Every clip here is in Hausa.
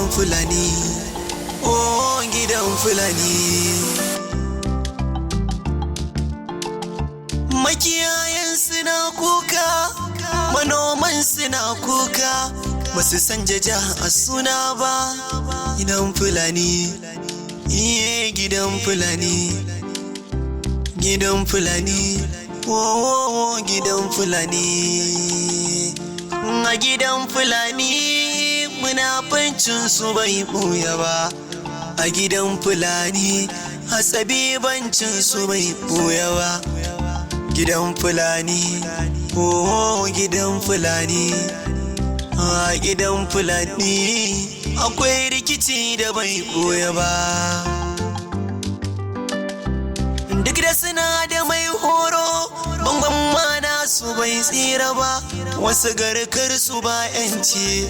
Gidan Fulani, oh gidan Fulani. Makiyayan suna kuka, manoman suna kuka, basu san jaja a suna ba. Gidan Fulani, iye gidan Fulani, gidan Fulani, oh gidan Fulani. A gidan Fulani munafancin su bai ɓuya ba. A gidan Fulani hatsabibancin su bai ɓuya ba. Gidan Fulani, oh gidan Fulani, a gidan Fulani akwai rikici da bai ɓuya ba. Duk da suna da mai horo, bangon mana su bai tsira ba, wasu garkar su ba 'yanci,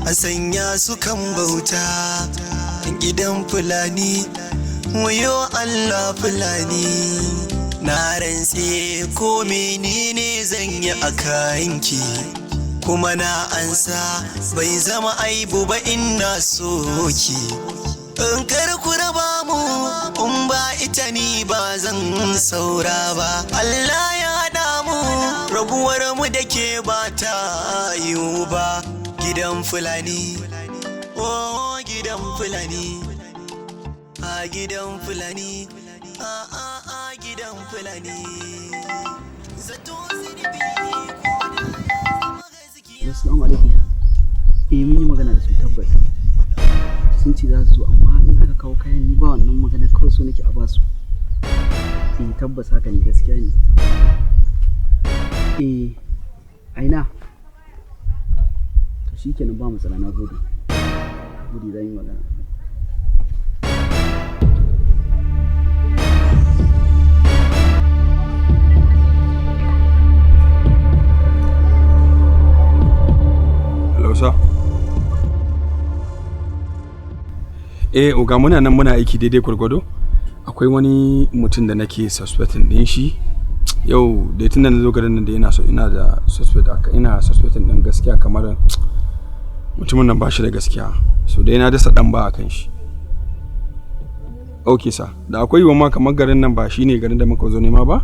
a sanya su kan bauta. Gidan Fulani, wayo Allah Fulani. Na rantse ko menene zan yi a kayanki, kuma na ansa bai zama aibu ba ina soki. In kar ku raba mu, in ba ita ni ba zan saura ba. Allah ya haɗa mu, rabuwar mu da ke ba ta yiwu ba. Gidan Fulani, oh gidan Fulani, a gidan Fulani, a a a gidan Fulani. Zato zunubi ko da ya zama gaskiya. Assalamu alaikum. Eh, mun yi magana da su tabbas. Sun ce za su zo, amma in aka kawo kayan ni ba wannan magana, kawai so nake a basu. Eh, tabbas haka ne, gaskiya ne. Eh, aina. To shikenan, ba matsala, na gode. Gode, za mu yi magana. Hello, sir. Eh, oga, muna nan muna aiki daidai gwargwado. Akwai wani mutum da nake suspecting din shi. Yau da tun da na zo garin nan da ina so ina da suspect aka ina suspecting din gaskiya kamar mutumin nan ba shi da gaskiya. So dai na dasa dan ba akan shi. Okay sir, da akwai yiwuwa ma kamar garin nan ba shine garin da muka zo nema ba.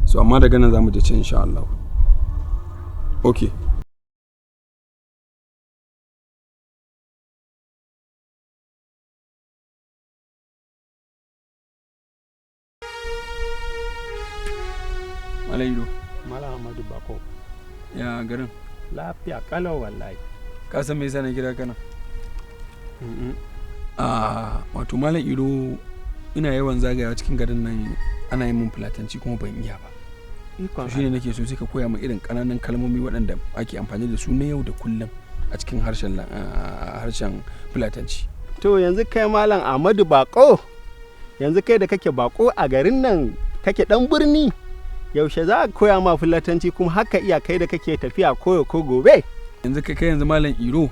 So amma daga nan zamu je can insha Allah. Okay. Malaido, Malam Ahmadu Bako. ya garin? Lafiya kalau wallahi. Ka san me yasa na kira kana? Ah, wato Malam Iro, ina yawan zagayawa cikin garin nan ana yin mun fulatanci kuma ban iya ba. Ikon To shine nake so sai ka koya min irin ƙananan kalmomi waɗanda ake amfani da su na yau da kullum a cikin harshen fulatanci. To yanzu kai Malam Ahmadu Bako, yanzu kai da kake bako a garin nan kake dan birni, yaushe za a koya ma fulatanci kuma haka iya kai da kake tafiya koyo ko gobe? Yanzu kai yanzu Malam Iro,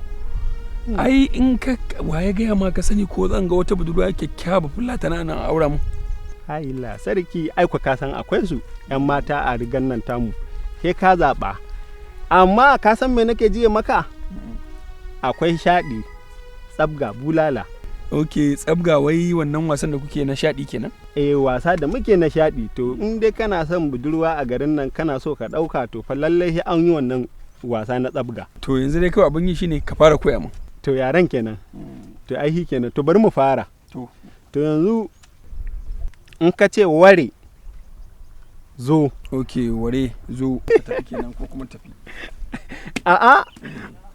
ai in ka waye gaya ma ka sani ko zan ga wata budurwa kyakkyawa fulatana nan aura mu. Haila sarki, aiko ka san akwai su yan mata a rigan nan tamu, ke ka zaɓa. Amma ka san me nake jiya maka? Akwai shaɗi, tsabga, bulala. Ok, tsabga, wai wannan wasan da kuke na shaɗi kenan? Eh, wasa da muke na shaɗi. To in dai kana son budurwa a garin nan kana so ka ɗauka, to fa lallai sai an yi wannan wasa na tsabga. To yanzu dai kawai abin yi shine ka fara koya min. To yaren kenan. To ai shi kenan, to bari mu fara. To. To yanzu in ka ce ware, zo. Ok, ware, zo, ka tafi kenan ko kuma tafi. A'a,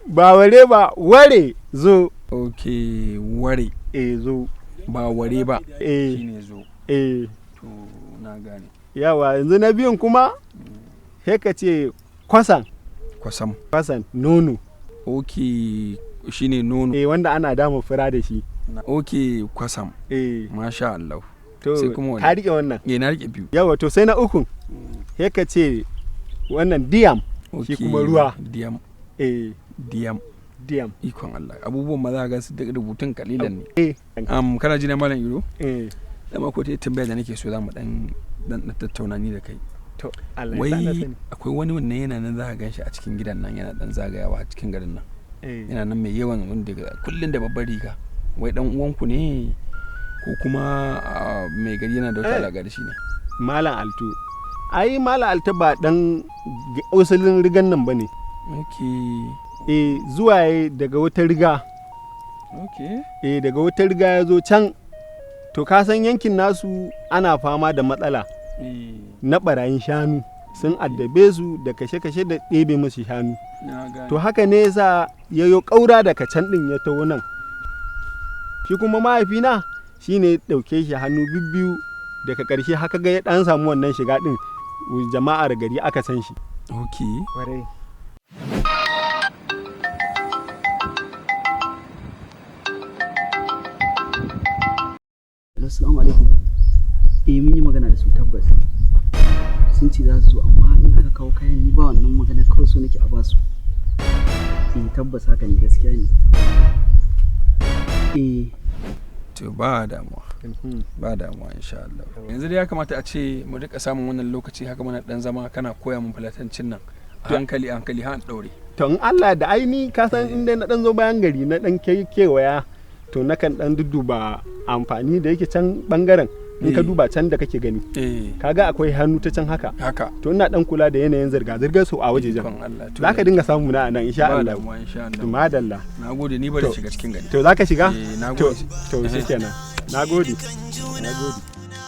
ba ware ba, ware, zo. Ok, ware. Eh, zo. Ba ware ba. Eh. Shine zo. Eh. To na gane. Yawa, yanzu na biyun kuma sai ka ce kwasan. Kwasam. Kwasan nono. Ok, shine nono. Eh, wanda ana dama fura da shi. Ok, kwasam. Eh. Masha Allah. To sai kuma wani. Ka rike wannan? Eh, na rike biyu. Yawa, to sai na ukun sai ka ce wannan diyam. Shi Ok, kuma ruwa. Diyam. Eh. Diyam. Diyam. Ikon Allah. Abubuwan ma za ka ga su da rubutun kalilan ne. Eh. Kana ji na Malam Iro? Eh. Dama ko ta tambaya da nake so za mu dan dan tattauna ni da kai. To Allah ya sa na Wai sani. akwai wani wannan yana nan za ka gan shi a cikin gidan nan yana dan zagayawa a cikin garin nan. Yana nan mai yawan wanda kullun da babbar riga. Wai dan uwanku ne ko kuma mai gari yana da wata alaka da shi ne? Malam Altu, ai Malam Altu ba dan usulin rigan nan bane. Eh, zuwa ya daga wata riga. Eh, daga wata riga ya zo can. To ka san yankin nasu ana fama da matsala na barayin shanu, sun addabe su da kashe-kashe da ɗebe musu shanu. To haka ne yasa ya yo ƙaura daga can ɗin ya taho nan. Shi kuma mahaifina shi ne ɗauke shi hannu bibbiyu, daga ƙarshe haka ga ya ɗan samu wannan shiga ɗin, jama'ar gari aka san shi. Kwarai. Assalamu alaikum. Eh, mun yi magana da su tabbas. Sun ce za su zo, amma in aka kawo kayan ni ba wannan magana, kawai so nake a basu. Eh, tabbas haka ne, gaskiya ne. Eh. To ba damuwa. Ba damuwa insha Allah. Yanzu dai ya kamata a ce mu rika samun wannan lokaci haka muna dan zama kana koya mun fulatancin nan. A hankali a hankali har daure. To in Allah da aini ka san inda na dan zo bayan gari na dan kewaya, to nakan dan dudduba amfani da yake can bangaren. In ka duba can da kake gani, kaga akwai hannu ta can haka. Haka. To ina dan kula da yanayin zirga zirgar su a wajejen. Za ka dinga samu na nan insha Ba Allah. damuwa insha Allah. Madalla. Nagode, ni bari shiga cikin gari. To za ka shiga? Nagode. To shikenan. Nagode. Nagode.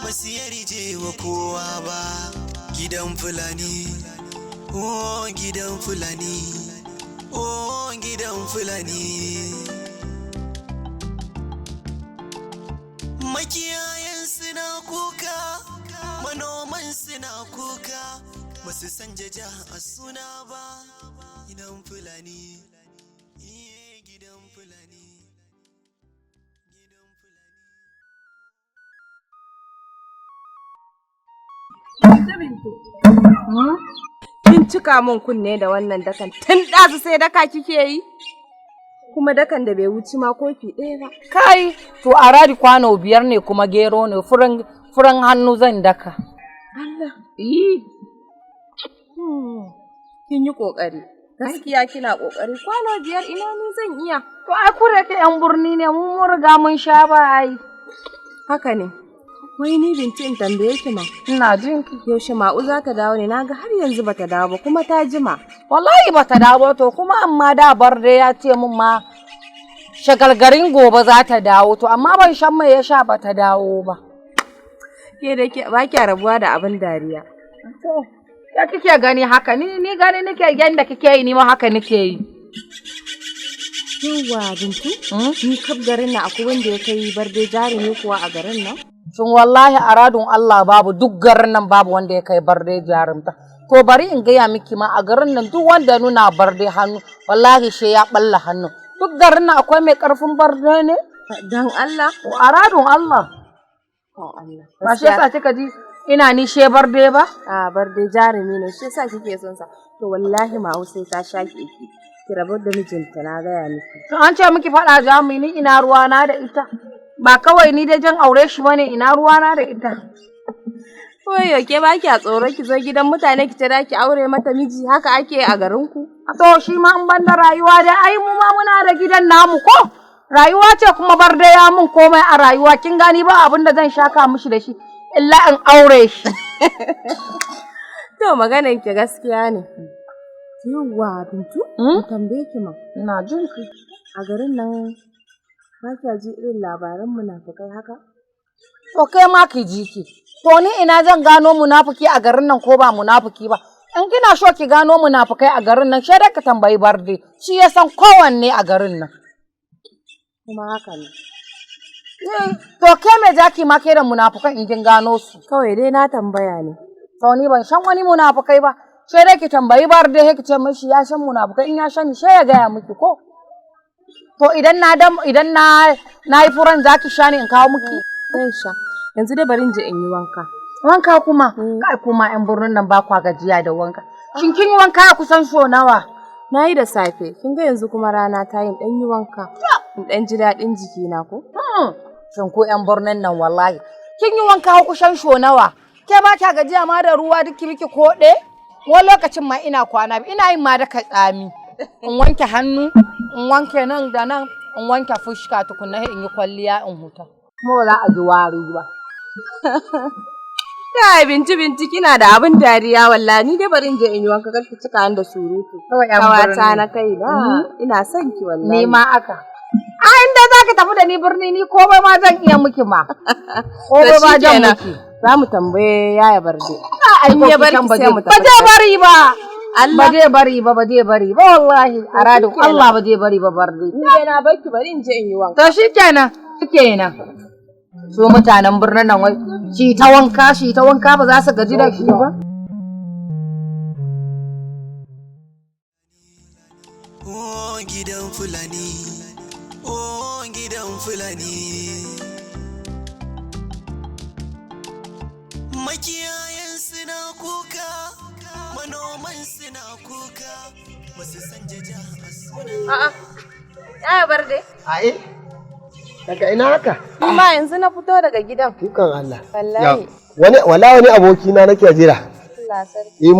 Ba su yarje wa kowa ba. Gidan Fulani, oh gidan Fulani, oh gidan Fulani. Makiyayan suna kuka, manoman suna kuka, ba su san jaja a suna ba. Gidan Fulani, iye gidan Fulani. Kin cika min kunne da wannan dakan tun ɗazu, sai daka kike yi? Kuma dakan da bai wuci ma kofi ɗaya ba. Kai, to a radi kwano 5 ne kuma gero ne, furen hannu zan daka. Allah. Kin yi ƙoƙari. Gaskiya kina ƙoƙari. Kwano 5 ina ni zan iya. To ai ku da ke 'yan birni ne, mu mun riga mun sha ba ai. Haka ne. Wai ni Binti in tambaye ki ma. Ina jin ki. Yaushe Ma'u za ta dawo ne? Na ga har yanzu bata dawo ba kuma ta jima. Wallahi bata dawo to kuma, amma da barde ya ce mun ma shagalgarin gobe za ta dawo, to amma ban shan mai ya sha bata dawo ba. Ke da ke ba kya rabuwa da abin dariya. To ya kike gani haka, ni gani nake yanda kike yi, ni ma haka nake yi. Yawwa Bintu, ni kaf garin nan akwai wanda ya kai barde jarumi kuwa a garin nan? Shin wallahi a radun Allah babu, duk garin nan babu wanda ya kai barde jarumta. To bari in gaya miki ma, a garin nan duk wanda ya nuna barde hannu, wallahi she ya balla hannu. Duk garin nan akwai mai karfin barde ne? Dan Allah. A radun Allah. Oh Allah. Ba shi yasa kika ji ina ni she barde ba? A barde jarumi ne, shi yasa kike son sa. To wallahi Ma'u sai ta shaƙe ki. Ki rabu da mijinta na gaya miki. To an ce miki faɗa jami, ni ina ruwana da ita. Ba kawai ni dai jan aure shi bane, ina ruwana da ita. Wai ke ba kya tsoro ki zo gidan mutane ki ce da ki aure mata miji, haka ake a garin ku? To shi ma in ban da rayuwa dai ai mu ma muna da gidan namu ko? Rayuwa ce kuma bar dai ya mun komai a rayuwa, kin gani ba abin da zan shaka mishi da shi illa in aure shi. To maganan ki gaskiya ne. Yawwa Bintu, in tambaye ki ma. Ina jin ki. A garin nan ba kya ji irin labaran munafukai haka? To kai ma ki ji ki. To ni ina zan gano munafiki a garin nan ko ba munafiki ba? In kina so ki gano munafukai a garin nan, sai dai ka tambayi Barde. Shi ya san kowanne a garin nan. Kuma haka ne. To ke me zaki ma ke da munafukan in kin gano su? Kawai dai na tambaya ne. To ni ban san wani munafukai ba. Sai dai ki tambayi Barde, sai ki ce mishi ya san munafukai, in ya sani sai ya gaya miki ko? To idan na dam idan na na yi furan zaki sha ne in kawo miki? Zan sha. Yanzu dai bari in je in yi wanka. Wanka kuma? Kai kuma 'yan birnin nan ba kwa gajiya da wanka. Shin kin yi wanka a kusan so nawa? Na yi da safe, kin ga yanzu kuma rana ta yin ɗan yi wanka. In ɗan ji daɗin jikina ko? Shin ko 'yan birnin nan wallahi. Kin yi wanka kusan so nawa? Ke ba kya gajiya ma da ruwa duk miki koɗe? Wani lokacin ma ina kwana ina yin ma da tsami. In wanke hannu, in wanke nan da nan, in wanke fuska tukunna in yi kwalliya in huta. Kuma ba za a ji wari ba. Kai, Binti, Binti, kina da abin dariya wallahi. Ni dai bari in je in yi wanka, kar ki cika ni da surutu. Kawai yan Kawata birni. na kai na ina son ki wallahi. Ni ma aka. A inda za ka tafi da ni birni, ni komai ma zan iya miki ma. Komai ma zan shikenan. miki. Za mu tambaye yaya Barde. Ai, In ya bari ba sai mu ba tafi. zai bari ba. Allah. Ba zai bari ba, ba zai bari ba wallahi. A radin shikenan. Allah ba zai bari ba barde. Ni dai na barki, bari in je in yi wanka. To shikenan, shikenan. Su mutanen birnin nan wai shi ta wanka, shi ta wanka, ba za su gaji da shi ba. Oh gidan Fulani, oh gidan Fulani. Makiyayan suna kuka, manoman suna kuka, basu san jaja a suna. A'a. Yaya Barde. Ae, daga ina haka? Ni ma yanzu na fito daga gidan. Dukan Allah. Wallahi. Wani wala wani aboki na nake jira. Allah sarki. Eh,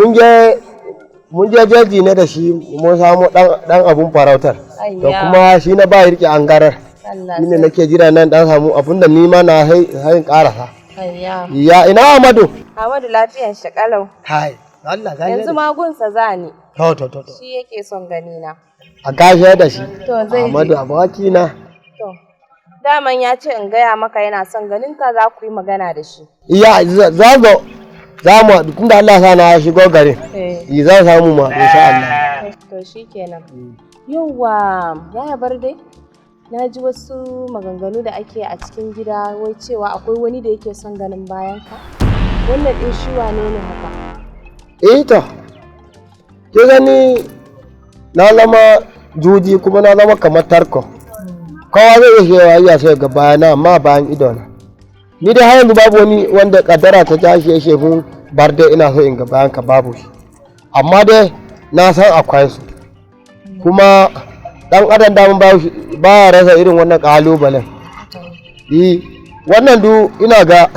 mun je jeji ne da shi, mun samu dan abun farautar. Da Ayya. kuma shi na ba rike angarar. Allah Shi ne nake jira nan dan samu abun da ni ma na hayin karasa. Ayya. Ya ina Amadu? Ahmadu lafiyan shi kalau. Kai, Allah gaishe. Yanzu magunsa za ni. To. Shi yake son gani na. A gaishe da shi. To zai je. Amadu aboki na. To. Daman ya ce in gaya maka yana son ganin ka, za ku yi magana da shi. Iya, za zo za mu haɗu tunda Allah sa na shigo garin. Eh. Eh, za samu mu haɗu insha Allah. To shikenan. Yauwa, yaya Barde? Na ji wasu maganganu da ake a cikin gida wai cewa akwai wani da yake son ganin bayan ka. Wannan ɗin shi wane ne haka? Eh to, ke gani na zama juji kuma na zama kamar tarko. Kowa zai iya shewa iya sai ga bayana amma bayan idona. Ni dai har yanzu babu wani wanda kaddara ta tashi ya shefun Barde ina so in ga bayan ka, babu shi. Amma dai na san akwai su. Kuma dan adam damun ba ya rasa irin wannan kalubalen. Eh, wannan du ina ga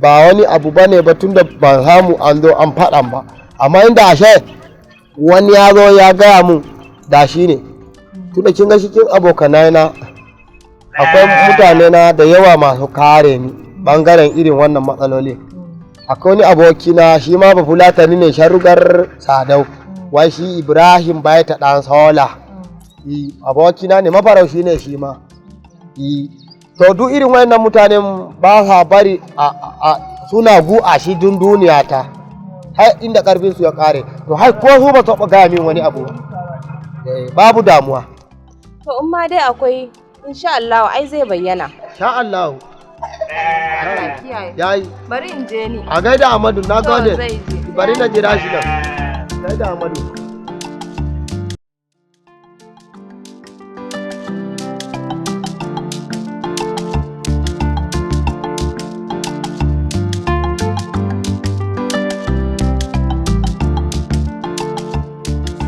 ba wani abu ba ne ba, tunda ban samu an zo an faɗan ba. Amma inda ashe wani ya zo ya gaya mun da shi ne. Tunda kin ga cikin abokanai na akwai mutane na da yawa masu kare ni bangaren irin wannan matsaloli. Akwai wani abokina, shi ma Bafulatani ne, Sharugar Sadau, wai shi Ibrahim bai ta ɗan Sola. Abokina ne, mafaraushi ne shi ma. To duk irin wayannan mutanen ba sa bari a suna gu a shi dun duniya ta har inda karfin su ya kare. To har ko su ba taɓa gaya min wani abu ba. Eh, babu damuwa. To in ma dai akwai, insha Allah ai zai bayyana. Sha Allah. Allah kiyaye. Yayi. Bari in je ni. A gaida Amadu, na To, gode. zai je. Bari na jira shi nan. Gaida Amadu.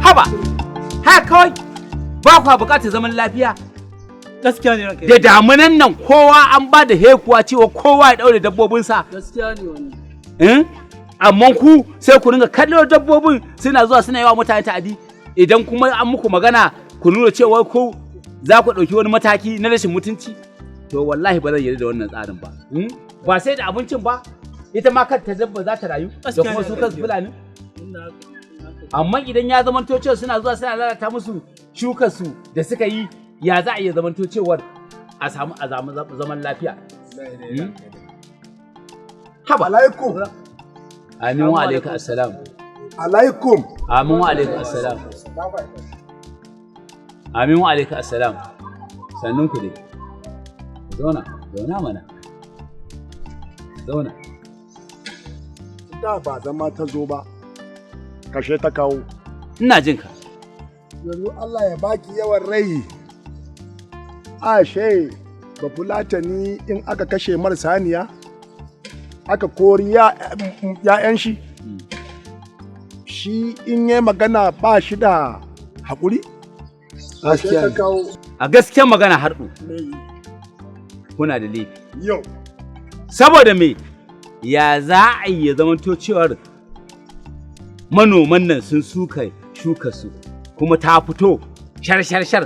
Haba, haka kawai ba kwa bukatar zaman lafiya? Gaskiya ne ranka. Da damunan nan kowa an ba da hekuwa cewa kowa ya daure dabbobinsa. Gaskiya ne wannan. Eh? Amma ku sai ku ringa kallo dabbobin suna zuwa suna yi wa mutane ta'adi. Idan kuma an muku magana, ku nuna cewa ku za ku ɗauki wani mataki na rashin mutunci. To wallahi ba zan yarda da wannan tsarin ba. Hmm? Ba sai da abincin ba, ita ma kanta dabba za ta rayu da kuma su kansu Fulani. Amma idan ya zamanto cewa suna zuwa suna lalata musu shukar su da suka yi, ya za a iya zamanto cewar a samu zaman lafiya? Hmm? Haba. Alaikum. Amin wa alaikum assalam. Alaikum. Amin wa alaikum assalam. Amin wa alaikum assalam. Sannun ku dai. Zauna, zauna mana. Zauna. Da ba zama ta zo ba, kashe ta kawo. Ina jin ka. Yanzu Allah ya baki yawan rai. Ashe, Bafulatani in aka kashe mar saniya, aka kori ‘ya'yan shi, shi in yi magana ba shi da haƙuri? Kashe ta kawo. A gaskiyar magana, harɗu. Kuna da laifi. Yau. Saboda me, ya za a yi ya zamanto cewar manoman nan sun suka shuka su, Kuma ta fito shar shar shar,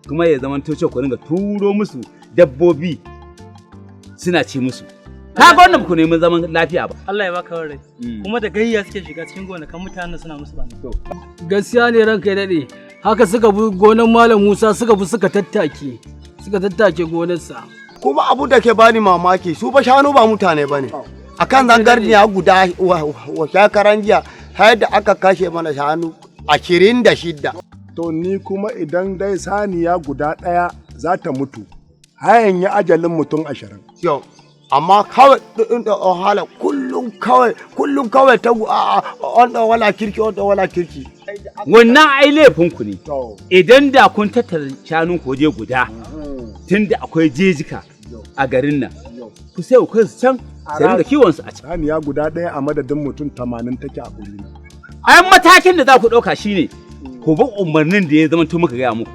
kuma ya zama to ku ringa turo musu dabbobi suna ci musu. Ka ga wannan ku nemi zaman lafiya ba. Allah ya baka rai. Kuma da gayya suke shiga cikin gonakan mutanen suna musu bana. Gaskiya ne ranka ya daɗe. Haka suka bi gonan Malam Musa, suka bi suka tattake. Suka tattake gonarsa. Kuma abu da ke bani mamaki, su ba shanu ba mutane bane. Akan zangarniya guda wa shakaran jiya har da aka kashe mana shanu 26. To ni kuma idan dai saniya guda ɗaya za ta mutu, hayan ya ajalin mutum 20. Yau, amma kawai ɗin da wahala kullum kawai, kullum kawai ta on da wala kirki, on da wala kirki. Wannan ai laifinku ne. Idan da kun tattara shanun ku waje guda, tunda akwai jejika a garin nan, ku sai ku kai su can, sai ringa kiwon su a can. Saniya guda ɗaya a madadin mutum 80 take a gurina. Ai matakin da za ku ɗauka shine ku bi umarnin da ya zama to muka gaya muku.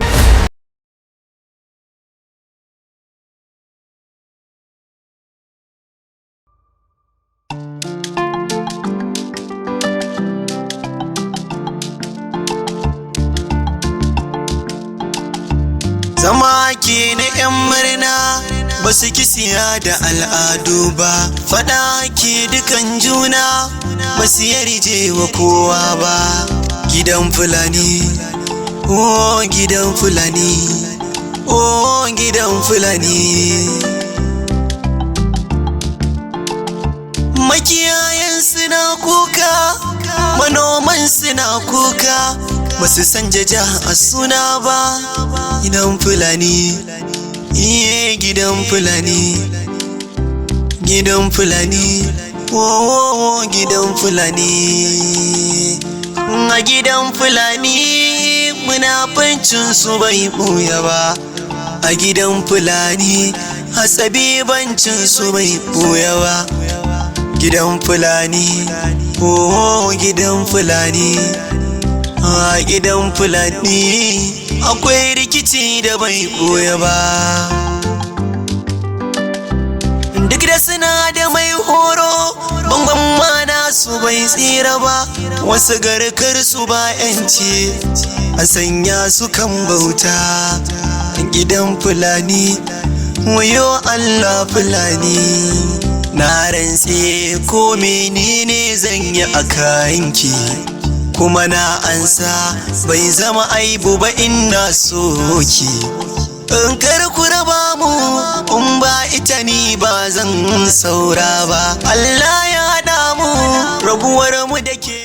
Zama ke na 'yan murna ba su kisiya da al'adu ba, faɗa ke dukan juna ba su yarje wa kowa ba. Gidan Fulani, oh gidan Fulani, oh gidan Fulani. Makiyayan suna kuka, manoman suna kuka, ba su san jaja a suna ba. Gidan Fulani, iye gidan Fulani, gidan Fulani, oh gidan Fulani. A gidan Fulani munafancin su bai ɓuya ba, a gidan Fulani hatsabibancin su bai ɓuya ba. Gidan Fulani, oh gidan Fulani, a gidan Fulani akwai rikici da bai ɓoye ba. Duk da suna da mai horo, bangon mana su bai tsira ba, wasu garkar su ba yanci, a sanya su kan bauta. Gidan Fulani, wayo Allah Fulani. Na rantse ko menene zan yi a kayanki, kuma na ansa bai zama aibu ba ina soki. In kar ku raba mu, in ba ita ni ba zan saura ba. Allah ya haɗa mu, rabuwar mu da ke